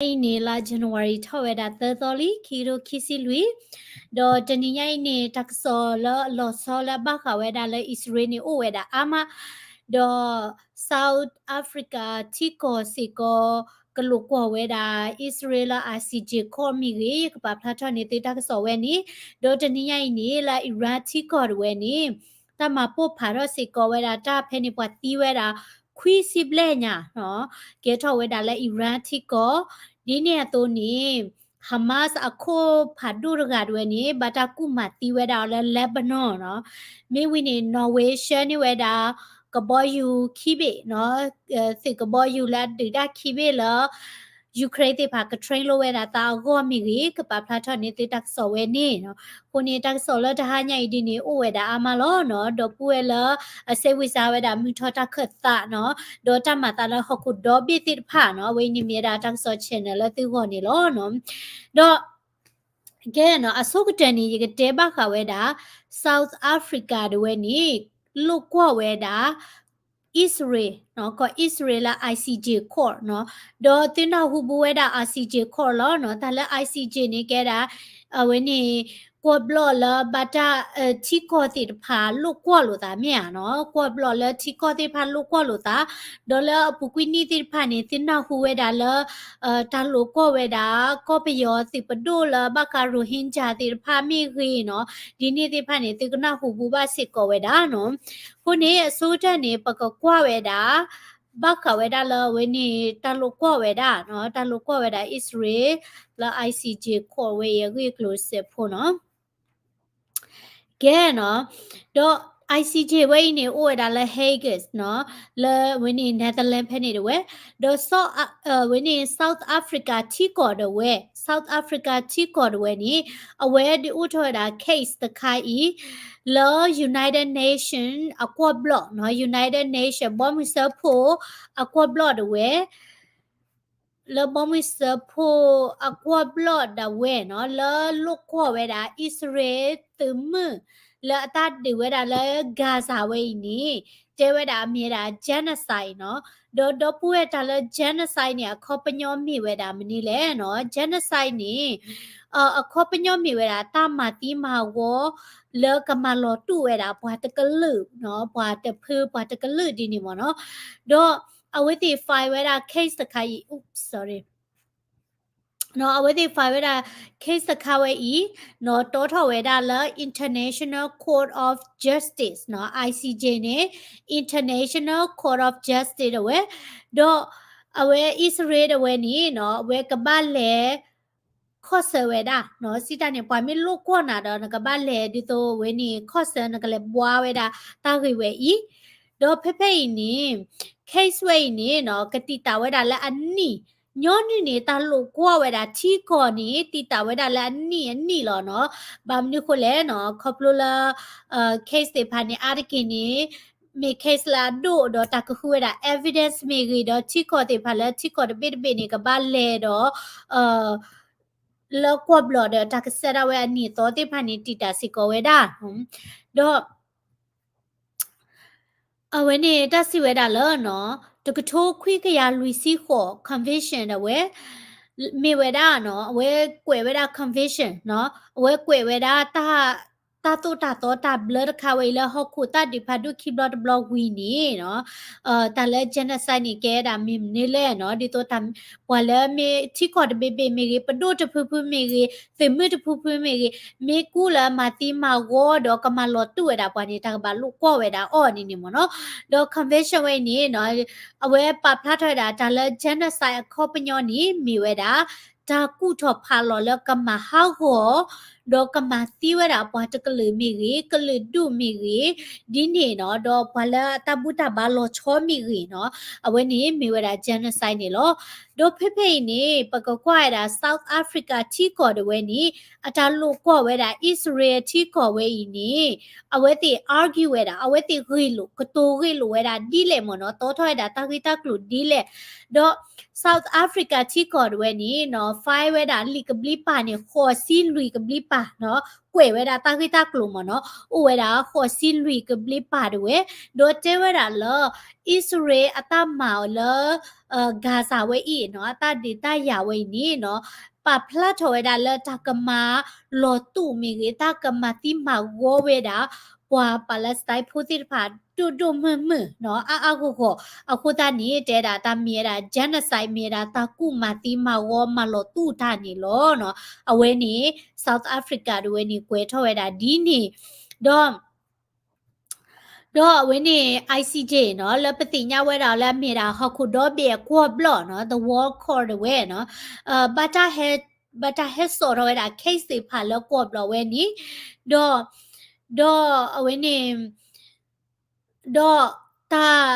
အံၤန့ၣ် လါ January ထီၣ်ဝဲဒၣ်သၢသီလံ ခံကထိခံဆံလွံၢ်, ဒီးတနံၤညါအံၤန့ၣ် တၢ်ကစီၣ်လၢအလီၤဆီလၢအဘၣ်ဃးဝဲဒၣ်လၢအံၣ်စရ့လးန့ၣ် အိၣ်ဝဲဒၣ်အါမး, ဒီး South Africa ထံကီၢ်စ့ၢ်ကီး ကလိာ်ကွီၢ်ဝဲဒၣ် အံၣ်စရ့လးလၢ I C J court မ့ၢ်ဂ့ၤ, ယကပာ်ဖျါထီၣ်န့ၢ်သုတၢ်ကစီၣ်ဝဲန့ၣ်, ဒီးတနံၤညါအံၤန့ၣ် လၢ Iran ထံကီၢ်တဝဲန့ၣ် တၢ်မၤပိၢ်ဖးထီၣ်စ့ၢ်ကီးဝဲဒၣ်တၢ်ဖဲန့ၣ် ပှၤသံဝဲဒၣ် ခွံဆံဘျဲၣ်ညါ, ကဲထီၣ်ဝဲဒၣ်လၢ Iran ထံကီၢ်, ဒ်န့ၣ်အသိးန့ၣ် Hamas အခိၣ်ဖးဒိၣ်တဂၤတဝဲန့ၣ် ဘၣ်တၢ်ကူၣ်မၤသံဝဲဒၣ်အီၤလၢ Lebanon နီၤ, မ့ၢ်ဝံၤန့ၣ် Norway ဆှၢန့ၢ်ဝဲဒၣ် ကဘီယူၤခံဘ့ၣ်နီၤ, သုးကဘီယူၤလၢအဒုးတၢ်ခံဘ့ၣ်လၢ Ukraine သ့ၣ်တဖၣ်က train လိာ်ဝဲဒၣ်သးအဂီၢ်မ့ၢ်ဂ့ၤ, ကပာ်ဖျါထီၣ်န့ၢ်သုတၢ်ကစီၣ်ဝဲန့ၣ်နီၤ, အဃိန့ၣ် တၢ်ကစီၣ်လၢတဟါညါအံၤဒ်န့ၣ် အိၣ်ဝဲဒၣ်အါမးလီၤနီၤ, ဒီပုၢ်ဝဲၢ်လၢအစဲဝံစါဝဲဒၣ် မုၢ်ထီၣ်တၢ်ခၢၣ်သးနီၤ, ဒီးတၢ်မၤသးလၢဟီၣ်ခိၣ်ဒီဘ့ၣ်သ့ၣ်တဖၣ်နီၤ, အဝဲအံၤန့ၣ်မ့ၢ်ဝဲဒၣ်တၢ်ကစီၣ် channel လၢသုဂီၢ်န့ၣ်လီၤနီၤ, ဒီး ကဲနီၤ, အဆိကတၢၢ်န့ၣ် ယကတဲဘၣ်ဃးဝဲဒၣ် South Africa တဝဲန့ၣ် လိာ်ကွီၢ်ဝဲဒၣ် အံၣ်စရ့လးနီၤ, ကီၢ်အံၣ်စရ့လးလၢ I C J court နီၤ, ဒီးသုနၢ်ဟူဘူးဝဲဒၣ် I C J court လီၤနီၤ, တၢ်လၢ I C J န့ၣ်ကဲဒၣ် အဝဲန့ၣ် ကွီၢ်ဘျီၣ်လၢဘၣ်တၢ် ထံကီၢ်သ့ၣ်တဖၣ်လိာ်ကွီၢ်လိာ်သးမ့ၢ်ဧါနီၤ, ကွီၢ်ဘျီၣ်လၢထံကီၢ်သ့ၣ်တဖၣ်လိာ်ကွီၢ်လိာ်သး, ဒီးလၢအပူၤကွံာ်နံၣ်သ့ၣ်တဖၣ်န့ၣ် သုနၢ်ဟူဝဲဒၣ်လၢ တၢ်လိာ်ကွီၢ်ဝဲဒၣ် ကီၢ်ပယီၤသုးပဒိၣ်လၢဘၣ်ဃး Rohingya သ့ၣ်တဖၣ်မ့ၢ်ဂ့ၤနီၤ, ဒ်န့ၣ်သ့ၣ်တဖၣ်န့ၣ် သုကနၢ်ဟူဘူးဘၣ်စ့ၢ်ကီးဝဲဒၣ်နီၤ, အဃိန့ၣ် အဆိကတၢၢ်န့ၣ် ပကကွၢ်ဝဲဒၣ် ဘၣ်ဃးဝဲဒၣ်လၢအဝဲန့ၣ် တၢ်လိာ်ကွီၢ်ဝဲဒၣ်နီၤ, တၢ်လိာ်ကွီၢ်ဝဲဒၣ်အံၣ်စရ့လးလၢ I C J court ဝဲအံၤအဂ့ၢ်အကျိၤစဲးဖိနီၤ. ကဲနီၤ, ဒီး I C J ဝဲအံၤန့ၣ် အိၣ်ဝဲဒၣ်လၢ Hague နီၤ, လၢဝဲန့ၣ် Netherlands ဖဲန့ၣ်တဝဲ, ဒီး ဝဲန့ၣ် South Africa ထံကီၢ်တဝဲ, South Africa ထံကီၢ်တဝဲန့ၣ် အဝဲဒုးအိၣ်ထီၣ်ဝဲဒၣ် case တခါအံၤ လၢ United Nation အကွီၢ်ဘျီၣ်နီၤ, United Nation ဘီမုၢ်စၢဖှိၣ်အကွီၢ်ဘျီၣ်တဝဲ လၢဘီမုၢ်စၢဖှိၣ်အကွီၢ်ဘျီၣ်ဒၣ်ဝဲနီၤ, လၢလိာ်ကွီၢ်ဝဲဒၣ်အံၣ်စရ့လးသုးမုၢ် လၢအတၢ်ဒုးဝဲဒၣ်လၢ Gaza ဝဲအံၤန့ၣ် တဲဝဲဒၣ်အမ့ၢ်ဝဲဒၣ် genocide နီၤ, ဒီးဒီပုၢ်ဝဲၢ်တၢ်လၢ genocide န့ၣ် အခီပညီမ့ၢ်ဝဲဒၣ်မနုၤလဲၣ်နီၤ, genocide န့ၣ် အခီပညီမ့ၢ်ဝဲဒၣ်တၢ်မၤသံမၤဂီၤ လၢကမၤလီၤတူာ်ဝဲဒၣ်ပှၤတကလုာ်နီၤ, ပှၤတဖု ပှၤတကလုာ်ဒ်န့ၣ်မ့ၢ်နီၤ, ဒီးအဝဲသ့ၣ် file ဝဲဒၣ် case တခါအံၤ sorry နီၤ, အဝဲသ့ၣ် file ဝဲဒၣ် case တခါဝဲအံၤနီၤ, တီထီၣ်ဝဲဒၣ်လၢ International Court of Justice နီၤ, I C J န့ၣ် International Court of Justice တဝဲ, ဒီးအဝဲအံၣ်စရ့လးတဝဲန့ၣ်နီၤ, အဝဲကဘၣ်လဲၤ ခီၣ်ဆၢဝဲဒၣ်နီၤ, စံးတၢ်န့ၣ် ပှၤမ့ၢ်လိာ်ကွီၢ်နၤဒီး နကဘၣ်လဲၤဒ်သိးဝဲန့ၣ် ခီၣ်ဆၢ နကလဲၤဘှါဝဲဒၣ်တၢ်ဂ့ၢ်ဝဲအံၤ, ဒီးဖဲဖဲအံၤန့ၣ် case ဝဲအံၤန့ၣ်နီၤ, ကတံာ်တာ်ဝဲဒၣ်လၢအနံၣ်, ညီနုၢ်န့ၣ် တၢ်လိာ်ကွီၢ်ဝဲဒၣ်ထံကီၢ်န့ၣ် တံာ်တာ်ဝဲဒၣ်လၢအနံၣ်အနံၣ်လီၤနီၤ, ဘၣ်မနုၤဃိလဲၣ်နီၤ, ခီဖျိလၢ case သ့ၣ်တဖၣ်န့ၣ် အါတက့ၢ်န့ၣ် မ့ၢ် case လၢအဒိၣ်ဒီးတၢ်ကဃုဝဲဒၣ် evidence မ့ၢ်ဂ့ၤဒီး ထံကီၢ်သ့ၣ်တဖၣ်လၢထံကီၢ်တဘ့ၣ်တဘ့ၣ်န့ၣ် ကဘၣ်လဲၤဒီး လၢကွီၢ်ဘျီၣ်ဒီးတၢ်ကစဲးဒၣ်ဝဲအနံၣ်အသီသ့ၣ်တဖၣ်န့ၣ် တံာ်တာ်စ့ၢ်ကီးဝဲဒၣ်, ဒီး အဝဲန့ၣ်တၢ်စံးဝဲဒၣ်လၢနီၤ, တကထိခွံကယၤလွံၢ်ဆံဃိး conviction ဒၣ်ဝဲ မ့ၢ်ဝဲဒၣ်နီၤ, အဝဲကွဲးဝဲဒၣ် conviction နီၤ, အဝဲကွဲးဝဲဒၣ် တၢ်သိၣ်တၢ်သီတၢ်ဘျၢတခါဝဲအံၤလၢဟီၣ်ခိၣ်သၣ်ဒုးဖးဒိၣ်ခံဘျီတဘျီဝံၤန့ၣ်နီၤ, တၢ်လၢ genocide န့ၣ် ကဲဒၣ်မ့ၢ်မနုၤလဲၣ်နီၤ, ဒ်သိး ပှၤလၢမ့ၢ်ထံကီၢ်တဘ့ၣ်ဘ့ၣ်မ့ၢ်ဂ့ၤ, ပဒိၣ်တဖုဖုမ့ၢ်ဂ့ၤ, သုးမုၢ်တဖုဖုမ့ၢ်ဂ့ၤ, မ့ၢ်ကူၣ်လၢမၤသံမၤဂီၤဒီးကမၤလီၤတူာ်ဝဲဒၣ်ပှၤန့ၣ် တၢ်ကဘၣ်လိာ်ကွီၢ်ဝဲဒၣ်အီၤန့ၣ်န့ၣ်မ့ၢ်နီၤ, ဒီး convention ဝဲအံၤန့ၣ်နီၤ, အဝဲပာ်ဖျါထီၣ်ဝဲဒၣ် တၢ်လၢ genocide အခီပညီန့ၣ် မ့ၢ်ဝဲဒၣ် တၢ်ကူၣ်ထီၣ်ဖးလီၤလၢကမၤဟးဂီၤ ဒီးကမၤသံဝဲဒၣ်ပှၤတကလုာ်မ့ၢ်ဂ့ၤ, ကလုာ်ဒူၣ်မ့ၢ်ဂ့ၤ, ဒ်န့ၣ်နီၤ, ဒီးပှၤလၢအတၢ်ဘူၣ်တၢ်ဘါလီၤဆီမ့ၢ်ဂ့ၤနီၤ, အဝဲန့ၣ်မ့ၢ်ဝဲဒၣ် genocide န့ၣ်လီၤ. ဒီးဖဲဖဲအံၤန့ၣ် ပကကွၢ်ဝဲဒၣ် South Africa ထံကီၢ်တဝဲန့ၣ် အတၢ်လိာ်ကွီၢ်ဝဲဒၣ် အံၣ်စရ့လးထံကီၢ်ဝဲအံၤန့ၣ် အဝဲသ့ၣ် argue ဝဲဒၣ်, အဝဲသ့ၣ်ဂ့ၢ်လိာ် ကတိၤဂ့ၢ်လိာ်ဝဲဒၣ်ဒ်လဲၣ်မ့ၢ်နီၤ, တီထီၣ်ဝဲဒၣ်တၢ်ဂ့ၢ်တၢ်ကျိၤဒ်လဲၣ်, ဒီး South Africa ထံကီၢ်တဝဲန့ၣ်နီၤ, file ဝဲဒၣ်လံာ်ကဘျံးပၤန့ၣ် ဃိးဆံလွံၢ်ကဘျံးပၤ နီၤ, ကွဲးဝဲဒၣ်တၢ်ဂ့ၢ်တၢ်ကျိၤမ့ၢ်နီၤ, အိၣ်ဝဲဒၣ်ဃိးဆံလွံၢ်ကဘျံးပၤတဝဲ, ဒီးတဲဝဲဒၣ်လၢ အံၣ်စရ့လးအတၢ်မၤအီၤလၢ Gaza ဝဲအံၤနီၤ, အတၢ်ဒုးတၢ်ယၤဝဲအံၤန့ၣ်နီၤ, ပာ်ဖျါထီၣ်ဝဲဒၣ်လၢတၢ်ကမၤလီၤတူာ်မ့ၢ်ဂ့ၤ, တၢ်ကမၤသံမၤဂီၤဝဲဒၣ် ပှၤ Palestine ဖိသ့ၣ်တဖၣ် ဒိၣ်ဒိၣ်မုၢ်မုၢ်နီၤ, အါအါဂီၢ်ဂီၢ်, အဃိသတးန့ၣ် တဲဒၣ်တၢ်မ့ၢ်ဝဲဒၣ် genocide မ့ၢ်ဝဲဒၣ်တၢ်ကူၣ်မၤသံမၤဂီၤမၤလီၤတူာ်တၢ်န့ၣ်လီၤနီၤ, အဝဲန့ၣ် South Africa တဝဲန့ၣ် ကွဲးထီၣ်ဝဲဒၣ်ဒ်န့ၣ်, ဒီး ဒီးအဝဲန့ၣ် I C J နီၤ, လၢပသ့ၣ်ညါဝဲဒၣ်လၢအမ့ၢ်ဒၣ် ဟီၣ်ခိၣ်ဒီဘ့ၣ်အကွီၢ်ဘျီၣ်နီၤ, the World Court တဝဲနီၤ, ဘၣ်တၢ်ဟဲစိာ်ထီၣ်ဝဲဒၣ် case သ့ၣ်တဖၣ်လၢကွီၢ်ဘျီၣ်ဝဲန့ၣ်, ဒီး ဒီးအဝဲန့ၣ် ဒီးတၢ်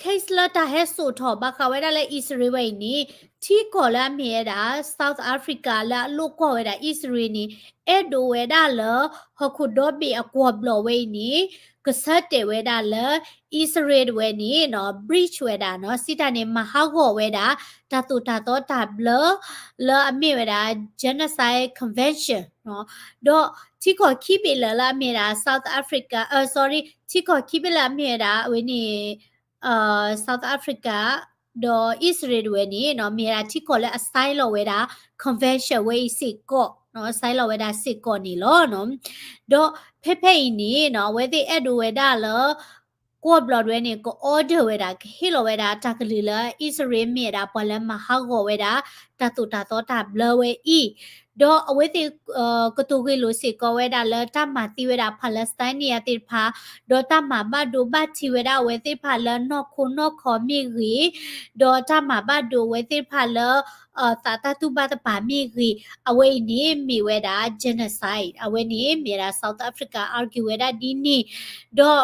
case လၢတၢ်ဟဲစိာ်ထီၣ်ဘၣ်ဃးဝဲဒၣ်လၢအံၣ်စရ့လးဝဲအံၤန့ၣ်, ထံကီၢ်လၢအမ့ၢ်ဝဲဒၣ် South Africa လၢအလိာ်ကွီၢ်ဝဲဒၣ်အံၣ်စရ့လးန့ၣ်, အဲၣ်ဒိးဝဲဒၣ်လၢ ဟီၣ်ခိၣ်ဒီဘ့ၣ်အကွီၢ်ဘျီၣ်ဝဲအံၤန့ၣ်, ကဆၢတဲာ်ဝဲဒၣ်လၢ အံၣ်စရ့လးတဝဲန့ၣ်နီၤ, breach ဝဲဒၣ်နီၤ, စံးတၢ်န့ၣ် မၤဟးဂီၤဝဲဒၣ် တၢ်သိၣ်တၢ်သီတၢ်ဘျၢ လၢအမ့ၢ်ဝဲဒၣ် Genocide Convention နီၤ, ဒီးထံကီၢ်ခံဘ့ၣ်လၢာ်လၢအမ့ၢ်ဒၣ် South Africa, အ sorry, ထံကီၢ်ခံဘ့ၣ်လၢအမ့ၢ်ဝဲဒၣ် အဝဲန့ၣ် South Africa ဒီးအံၣ်စရ့လးတဝဲန့ၣ်နီၤ, မ့ၢ်ဝဲဒၣ်ထံကီၢ်လၢအ sign လီၤဝဲဒၣ် convention ဝဲအံၤစ့ၢ်ကီးနီၤ, sign လီၤဝဲဒၣ်စ့ၢ်ကီးန့ၣ်လီၤနီၤ. ဒီးဖဲဖဲအံၤန့ၣ်နီၤ, အဝဲသ့ၣ်အဲၣ်ဒိးဝဲဒၣ်လၢ ကွီၢ်ဘျီၣ်တဝဲန့ၣ် က order ဝဲဒၣ် ကဟ့ၣ်လီၤဝဲဒၣ်တၢ်ကလုၢ်လၢ အံၣ်စရ့လးမ့ၢ်ဝဲဒၣ်ပှၤလၢမၤဟးဂီၤဝဲဒၣ် တၢ်သိၣ်တၢ်သီတၢ်ဘျၢဝဲအံၤ, ဒီးအဝဲသ့ၣ် ကတိၤဂ့ၢ်လိာ်စ့ၢ်ကီးဝဲဒၣ်လၢတၢ်မၤသံဝဲဒၣ် Palestinian သ့ၣ်တဖၣ်, ဒီးတၢ်မၤဘၣ်ဒိဘၣ်ထံးဝဲဒၣ်အဝဲသ့ၣ်တဖၣ်လၢနီၢ်ခိနီၢ်ခီမ့ၢ်ဂ့ၤ, ဒီးတၢ်မၤဘၣ်ဒိအဝဲသ့ၣ်တဖၣ်လၢ သးတၢ်တူၢ်ဘၣ်တပၤမ့ၢ်ဂ့ၤ, အဝဲအံၤန့ၣ်မ့ၢ်ဝဲဒၣ် genocide, အဝဲန့ၣ်မ့ၢ်ဝဲဒၣ် South Africa argue ဝဲဒၣ်ဒ်န့ၣ်, ဒီး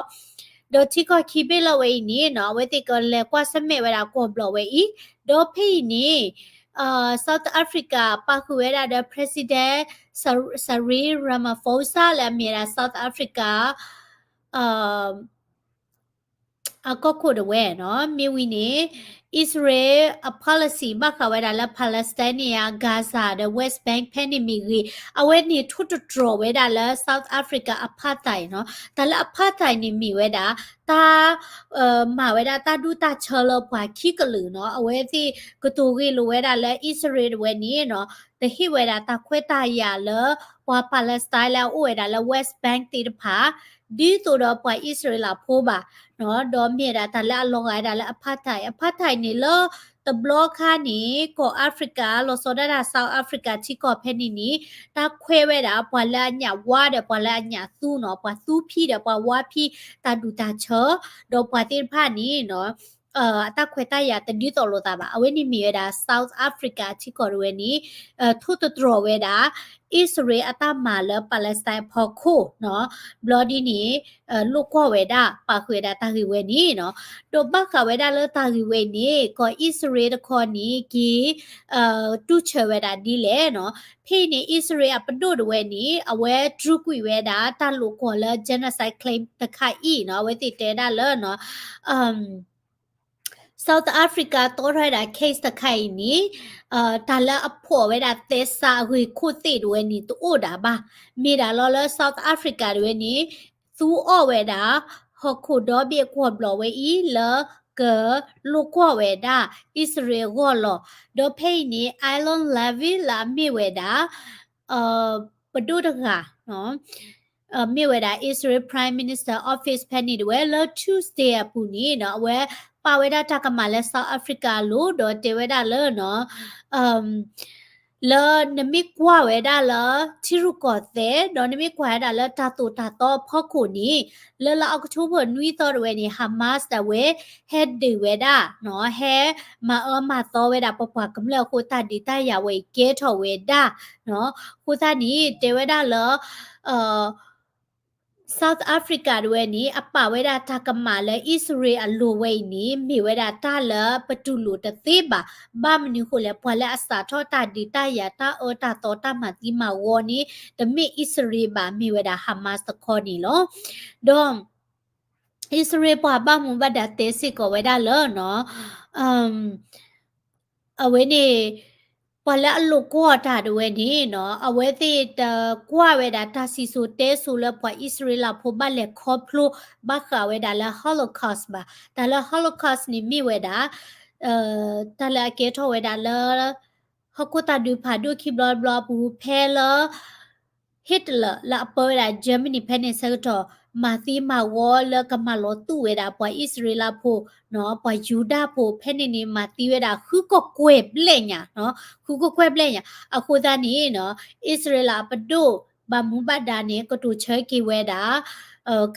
ဒီးထံကီၢ်ခံဘ့ၣ်လၢဝဲအံၤန့ၣ်နီၤ, အဝဲသ့ၣ်ကလဲၤကွၢ်ဆၢၣ်မဲာ်ဝဲဒၣ်ကွီၢ်ဘျီၣ်ဝဲအံၤ, ဒီးဖဲအံၤန့ၣ် South Africa ပာ်ဃုာ်ဝဲဒၣ်ဒီး President Cyril Ramaphosa လၢအမ့ၢ်ဝဲဒၣ် South Africa အကီၢ်ခိၣ်တဝဲနီၤ, မ့ၢ်ဝံၤန့ၣ် အံၣ်စရ့လးအ policy ဘၣ်ဃးဝဲဒၣ်လၢ Palestine န့ၣ် Gaza ဒီး West Bank ဖဲန့ၣ်မ့ၢ်ဂ့ၤ, အဝဲန့ၣ်ထိၣ်သတြီၤဝဲဒၣ်လၢ South Africa apartheid နီၤ, တၢ်လၢ apartheid န့ၣ်မ့ၢ်ဝဲဒၣ် တၢ် မၤဝဲဒၣ်တၢ်ဒူတၢ်ဆၢလၢပှၤခံကလုာ်နီၤ, အဝဲသ့ၣ်ကတိၤဂ့ၢ်လိာ်ဝဲဒၣ်လၢအံၣ်စရ့လးတဝဲန့ၣ်နီၤ, တဟ့ၣ်ဝဲဒၣ်တၢ်ခွဲးတၢ်ယာ်လၢ ပှၤ Palestine လၢအအိၣ်ဝဲဒၣ်လၢ West Bank သ့ၣ်တဖၣ် ဒ်သိးဒီးပှၤအံၣ်စရ့လးဖိဘၣ်နီၤ, ဒီးမ့ၢ်ဝဲဒၣ်တၢ်လၢအလီၤဂာ်ဝဲဒၣ်လၢ apartheid, apartheid န့ၣ်လၢတဘျီခါန့ၣ် ကီၢ် Africa လီၤဆီဒၣ်တၢ် South Africa ထံကီၢ်ဖဲန့ၣ်န့ၣ် တၢ်ခွဲးဝဲဒၣ်ပှၤလၢအညၣ်ဝါဒီးပှၤလၢအညၣ်သူနီၤ, ပှၤသူဖံဒီးပှၤဝါဖံ တၢ်ဒူၣ်တၢ်ဆၢ, ဒီးပှၤသ့ၣ်တဖၣ်န့ၣ်နီၤ အတၢ်ခွဲးတၢ်ယာ်တဒ်သိးလိာ်သးဘၣ်. အဝဲန့ၣ်မ့ၢ်ဝဲဒၣ် South Africa ထံကီၢ်တဝဲန့ၣ် ထိၣ်သတြီၤဝဲဒၣ် အံၣ်စရ့လးအတၢ်မၤလၢ Palestine အဖီခိၣ်နီၤ, ဘျီဒ်န့ၣ် လိာ်ကွီၢ်ဝဲဒၣ် ပာ်ဃုာ်ဝဲဒၣ်တၢ်ဂ့ၢ်ဝဲန့ၣ်နီၤ, ဒီးဘၣ်ဃးဝဲဒၣ်လၢတၢ်ဂ့ၢ်ဝဲအံၤန့ၣ် ကီၢ်အံၣ်စရ့လးတခီန့ၣ် က့ၤ တူၢ်ဆၢဝဲဒၣ်ဒ်လဲၣ်နီၤ. ဖဲအံၤန့ၣ် အံၣ်စရ့လးအပဒိၣ်တဝဲန့ၣ် အဝဲတြူာ်ကွံာ်ဝဲဒၣ်တၢ်လိာ်ကွီၢ်လၢ genocide claim တခါအံၤနီၤ, အဝဲသ့ၣ်တဲဒၣ်လၢ South Africa တီထီၣ်ဝဲဒၣ် case တခါအံၤန့ၣ် တၢ်လၢအဖီၣ်ဝဲဒၣ်သဲစးအဂ့ၢ်ခိၣ်သ့ၣ်တဝဲန့ၣ် တအိၣ်ဒၣ်ဘၣ်. မ့ၢ်ဒၣ်လီၤလၢ South Africa တဝဲန့ၣ် သူအီၣ်ဝဲဒၣ် ဟီၣ်ခိၣ်ဒီဘ့ၣ်ကွီၢ်ဘျီၣ်ဝဲအံၤ လၢကလိာ်ကွီၢ်ဝဲဒၣ် အံၣ်စရ့လးအဂီၢ်လီၤ. ဒီးဖဲအံၤန့ၣ် Alan Levy လၢအမ့ၢ်ဝဲဒၣ် ပဒိၣ်တဂၤ မ့ၢ်ဝဲဒၣ် Israel Prime Minister Office ဖဲန့ၣ်တဝဲ လၢ Tuesday အပူၤန့ၣ်နီၤ အဝဲပာ်ဝဲဒၣ်တၢ်ကမၣ်လၢ South Africa အလိၤ ဒီးတဲဝဲဒၣ်လၢ လၢနမ့ၢ်ကွၢ်ဝဲဒၣ်လၢ ထံရူၢ်ကီၢ်သဲး ဒီးနမ့ၢ်ကွၢ်ဝဲဒၣ်လၢတၢ်သိၣ်တၢ်သီအဖီခိၣ်န့ၣ် လၢလါ October နွံသီတဝဲန့ၣ် Hamas ဒၣ်ဝဲ ဟဲဒုးဝဲဒၣ် ဟဲမၤအၢမၤသီဝဲဒၣ်ပပှၤကမျၢၢ်အဃိ တၢ်ဒုးတၢ်ယၤဝဲအံၤကဲထီၣ်ဝဲဒၣ် အဃိသတးန့ၣ် တဲဝဲဒၣ်လၢ South Africa တဝဲန့ၣ် အပာ်ဝဲဒၣ်တၢ်ကမၣ်လၢအံၣ်စရ့လးအလိၤဝဲအံၤန့ၣ် မ့ၢ်ဝဲဒၣ်တၢ်လၢပတူၢ်လိာ်တသ့ဘၣ်. ဘၣ်မနုၤအဃိလဲၣ် ပှၤလၢအစးထီၣ်တၢ်ဒုးတၢ်ယၤ တၢ်အၢတၢ်သီ တၢ်မၤသံမၤဂီၤန့ၣ် တမ့ၢ်အံၣ်စရ့လးဘၣ် မ့ၢ်ဝဲဒၣ် Hamas တခီန့ၣ်လီၤ. ဒီး အံၣ်စရ့လးပှၤဘၣ်မူဘၣ်ဒါတဲစ့ၢ်ကီးဝဲဒၣ်လၢ အဝဲန့ၣ် ပှၤလၢအလိာ်ကွီၢ်တၢ်တဝဲန့ၣ်နီၤ အဝဲသ့ၣ်တကွၢ်ဝဲဒၣ်တၢ်စံၣ်စိၤတဲစိၤလၢပှၤအံၣ်စရ့လးဖိဘၣ်လဲၤခီဖျိဘၣ်ဃးဝဲဒၣ်လၢ Holocaust ဘၣ်. တၢ်လၢ Holocaust န့ၣ်မ့ၢ်ဝဲဒၣ် တၢ်လၢအကဲထီၣ်ဝဲဒၣ်လၢ ဟီၣ်ခိၣ်သးဒုးဖးဒိၣ်ခံဘျီတဘျီအပူၤ ဖဲလၢ Hitler လၢအပၢဝဲဒၣ် Germany ဖဲန့ၣ်ဆၢကတီၢ် မၤသံမၤဝီလၢကမၤလီၤတူာ်ဝဲဒၣ်ပှၤအံၣ်စရ့လးဖိ ပှၤယူဒၤဖိ ဖဲန့ၣ်န့ၣ် မၤသံဝဲဒၣ်ဃုကကွဲၢ်ဘျဲၣ်ညါ, ဃုကကွဲၢ်ဘျဲၣ်ညါ. အဃိသတးန့ၣ်နီၤ အံၣ်စရ့လးအပဒိၣ် ဘၣ်မူဘၣ်ဒါန့ၣ် ကတိၤဆၢက့ၤဝဲဒၣ်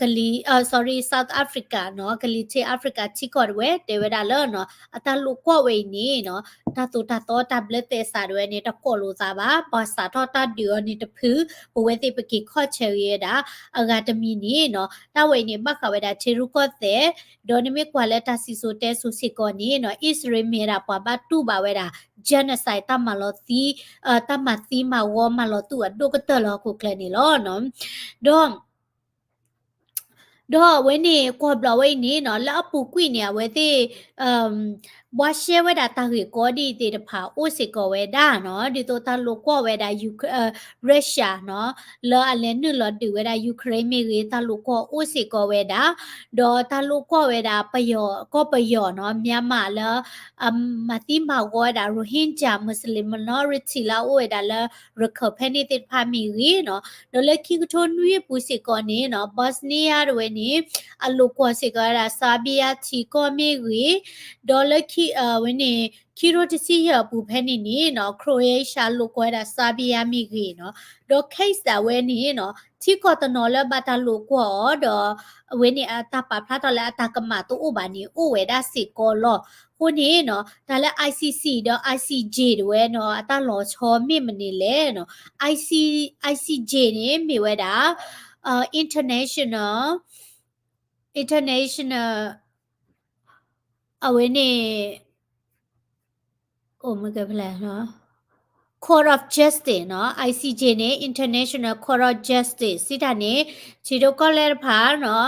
ကလံၤ sorry, South Africa နီၤ ကလံၤထံး Africa ထံကီၢ်တဝဲ တဲဝဲဒၣ်လၢ အတၢ်လိာ်ကွီၢ်ဝဲအံၤန့ၣ်နီၤ တၢ်သိၣ်တၢ်သီတၢ်ဘျၢသဲစးတဝဲန့ၣ် တကိးလိာ်သးဘၣ်. ပှၤစးထီၣ်တၢ်ဒုးအီၤန့ၣ်တဖု ပဝဲသ့ၣ်ပက့ၤခီၣ်ဆၢဂ့ၤဝဲဒၣ် အဂၤတမံၤန့ၣ်နီၤ တၢ်ဝဲအံၤန့ၣ် ဘၣ်ဃးဝဲဒၣ်ထံရူၢ်ကီၢ်သဲး ဒီးနမ့ၢ်ကွၢ်လၢတၢ်စံၣ်စိၤတဲစိၤစ့ၢ်ကီးန့ၣ်နီၤ အံၣ်စရ့လးမ့ၢ်ဝဲဒၣ်ပှၤဘၣ်တူၢ်ဘၣ်ဝဲဒၣ် genocide တၢ်မၤလီၤသံ တၢ်မၤသံမၤဝီမၤလီၤတူာ်အဒိၣ်ကတၢၢ်လၢဟီၣ်ခိၣ်ချၢန့ၣ်လီၤ. ဒီး ဒီးအဝဲန့ၣ် ကွီၢ်ဘျီဝဲအံၤန့ၣ်နီၤ လၢအပူၤကွံာ်န့ၣ် အဝဲသ့ၣ် ဘှါရှဲဝဲဒၣ်တၢ်ဂ့ၢ်ကီဒ်အံၤသ့ၣ်တဖၣ်အိၣ်စ့ၢ်ကီးဝဲဒၣ်နီၤ ဒ်သိးတၢ်လိာ်ကွီၢ်ဝဲဒၣ် Russia နီၤ လၢအလဲၤနုာ်လီၤဒုးဝဲဒၣ် Ukraine မ့ၢ်ဂ့ၤ တၢ်လိာ်ကွီၢ်အိၣ်စ့ၢ်ကီးဝဲဒၣ် ဒီးတၢ်လိာ်ကွီၢ်ဝဲဒၣ်ပယီၤ ကီၢ်ပယီၤနီၤ Myanmar လၢ မၤသံမၤဝီဝဲဒၣ် Rohingya Muslim minority လၢအအိၣ်ဝဲဒၣ်လၢ ရခၢၣ်ဖဲန့ၣ်သ့ၣ်တဖၣ်မ့ၢ်ဂ့ၤနီၤ ဒီးလၢခံကထိနွံအပူၤစ့ၢ်ကီးန့ၣ်နီၤ Bosnia တဝဲန့ၣ် အလိာ်ကွီၢ်စ့ၢ်ကီးဝဲဒၣ် Serbia ထံကီၢ်မ့ၢ်ဂ့ၤ ဒီးလၢခံ ဝဲန့ၣ် ခံကထိတဆံယဲၢ်အပူၤဖဲန့ၣ်န့ၣ်နီၤ Croatia လိာ်ကွီၢ်ဝဲဒၣ် Serbia မ့ၢ်ဂ့ၤနီၤ ဒီး case ဒၣ်ဝဲန့ၣ်နီၤ ထံကီၢ်တနီၤလၢဘၣ်တၢ်လိာ်ကွီၢ်အီၤဒီး အဝဲန့ၣ်အတၢ်ပာ်ဖျါထီၣ်လၢအတၢ်ကမၣ်တအိၣ်ဘၣ်န့ၣ် အိၣ်ဝဲဒၣ်စ့ၢ်ကီးလီၤ. အဃိန့ၣ်နီၤ တၢ်လၢ I C C ဒီး I C J တဝဲနီၤ အတၢ်လီၤဆီမ့ၢ်မနုၤလဲၣ်နီၤ I C, I C J န့ၣ်မ့ၢ်ဝဲဒၣ် international, international အဝဲန့ၣ် အိၣ်မ့ၢ်ကဲဖဲလဲၣ်နီၤ Court of Justice နီၤ I C J န့ၣ် International Court of Justice စံးတၢ်န့ၣ် ထံဒိၣ်ကီၢ်လဲၢ်တဖၣ်နီၤ